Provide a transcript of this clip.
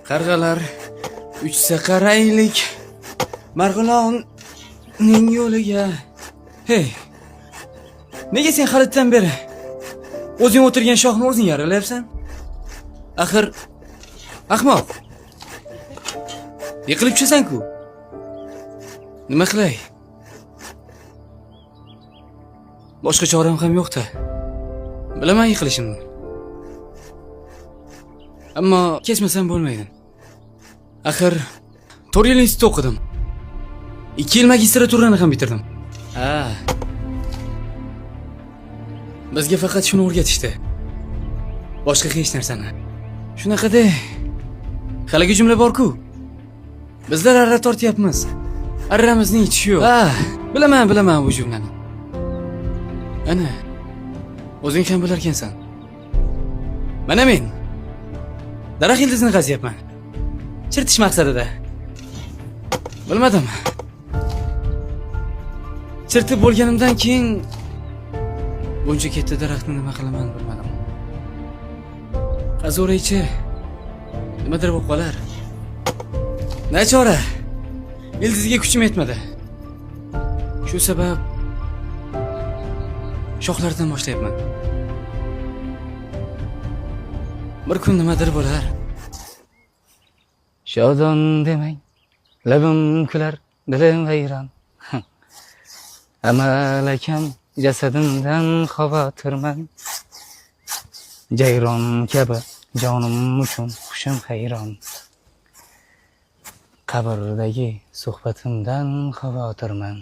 Qarg'alar uchsa qaraylik Marg'ilonning yo'liga. Hey. Nega sen halitdan beri o'zing o'tirgan shoxni o'zing yaralayapsan? Axir ahmoq. Yiqilib tushasan-ku. Nima qilay? Boshqa choram ham yo'q-da. Bilaman yiqilishimni. Ammo kesmasam bo'lmaydi. Axir 4 yil institutda o'qidim. 2 yil magistraturani ham bitirdim. Ha. Bizga faqat shuni o'rgatishdi. Boshqa hech narsani. Shunaqada haligi jumla bor-ku. Bizlar arra tortyapmiz. Arramizning tishi yo'q. Ha, bilaman, bilaman bu jumlani. Ana. O'zing ham bilarkansan. Mana men. Daraxt ildizini qazyapman. Chiritish maqsadida. Bilmadim. Chiritib bo'lganimdan keyin buncha katta daraxtni nima qilaman bilmadim. Qazaveraychi. Nimadir bo'lib qolar. Nachora. Ildizga kuchim yetmadi. Shu sabab shoxlardan boshlayapman. Bir kun nimadir bo'lar. Shodon demang, labim kular, dilim vayron. Amal akam jasadimdan xavotirman. Jayron kabi jonim uchun hushim hayron. Qabrdagi suhbatimdan xavotirman.